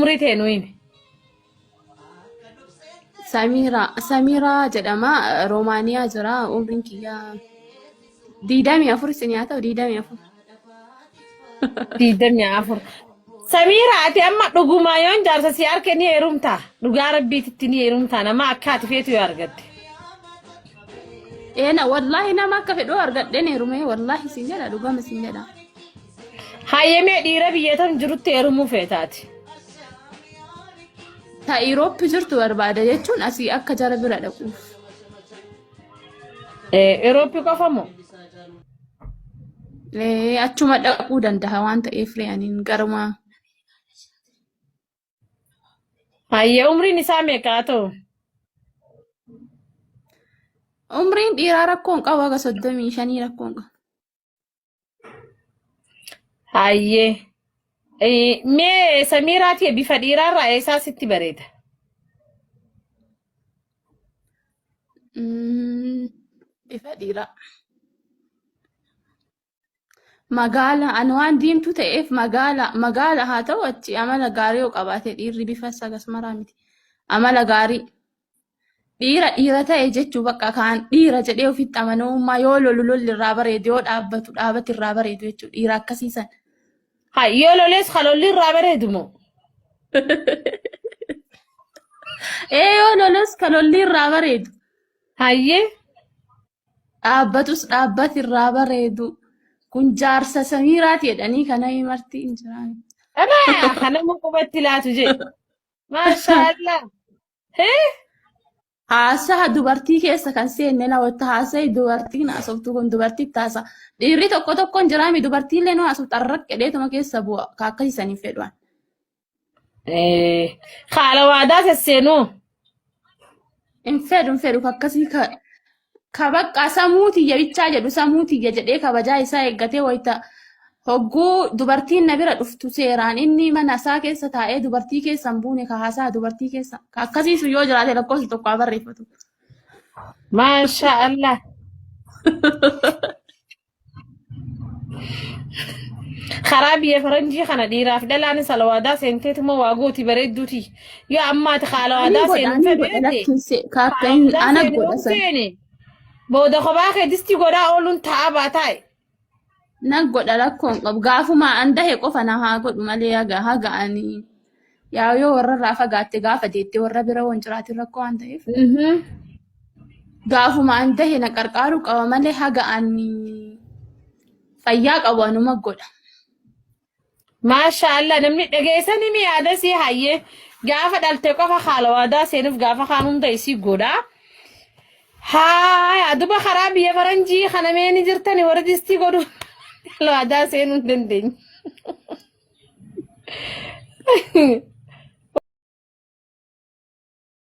Umrii tee nu himi. Samiiraa Samiiraa jedhama Roomaaniyaa jira umriin kiyya 24 isin haa ta'u 24. 24. Samiira ati amma dhugumaa yoon jaarsa si arke ni heerumtaa? Dhugaa rabbiititti ni heerumtaa nama akka ati feetu yoo argatte. Eena wallaahi nama akka fedhuu argadheen heerumee wallaahi sin jedha dhugama sin jedha. Hayyamee dhiira biyya tam jirutti heerumuu feetaati. Ta Europe jirtu barbaada jechuun asii akka jara bira dhaquuf. Europe qofa moo? Achuma dhaquu danda'a waan ta'eef re'aniin garuma. Hayyee umriin isaa meeqa haa ta'u? Umriin dhiiraa rakkoo hin qabu haga 35 rakkoo hin qabu. Hayyee. Mee Samiiraa tiyya bifa dhiiraarraa eessaa sitti bareeda? Bifa dhiiraa. Magaala ani waan diimtuu ta'eef magaala magaala haa ta'u achi amala gaarii yoo qabaate dhiirri bifa isaa gasmaraa miti. Amala gaarii. Dhiira dhiira ta'e jechuu bakka kaan dhiira jedhee ofitti amanamummaa yoo lolu lolli irraa bareedu yoo dhaabbatu dhaabati irraa bareedu jechuudha dhiira akkasii san. Ha yoo lolees ka lolli irraa bareedu moo? Ee yoo lolus ka lolli irraa bareedu. Hayyee. Dhaabbatus dhaabbati irraa bareedu. Kun jaarsa Samiiraati jedhanii kana marti hin jiraan. Dhabaa kanammoo qubatti laatu jee. Maashaallah. Hee? Haasaha dubartii keessa kan seenne la wata haasa'i dubartiin haasoftu kun dubartiitti haasa. Dhiirri tokko tokko hin jiraami dubartiillee nu haasoftu arraq jedheetuma keessa bu'a ka akkasii saniin fedhuan. Haala waadaa sesseenuu. Hin fedhu hin fedhu ka akkasii ka ka bakka samuu tiyya bichaa jedhu samuu tiyya jedhee kabajaa isaa eeggatee wayita hogguu dubartiin na bira dhuftu seeraan inni mana isaa keessa taa'ee dubartii keessa hin buune ka haasaa dubartii keessa ka akkasii sun yoo jiraate lakkoofsa tokko haa barreeffatu. Maasha Allah. Karaa biyya faranjii kana dhiiraaf dhalaanis alwaadaa seenteetuma waa gooti bareedduuti. Yoo amma ati ka Ani alwaadaa godha seenu ani fedhu godha jette lakkiinse ka ka akka hin alwaadaa ana seenu godha yoon san seene booda kophaa kee distii godhaa ooluun ta'a baataa. na godha rakkoon qabu gaafuma an dahe qofa na haa godhu malee haga haga ani yaa yoo warra irraa fagaatte gaafa deette warra bira waan jiraatin rakkoo waan ta'eef gaafuma an dahe na qarqaaruu qaba malee haga ani fayyaa qabu anuma godha. Maasha Allah namni dhageessanii mi yaada sii hayyee gaafa dhalte qofa haala waadaa seenuuf gaafa kaan hunda isii godha. Haaya duba karaa biyya faranjii kana mee ni jirtani warri distii godhu haala waadaa seenuu hin dandeenye.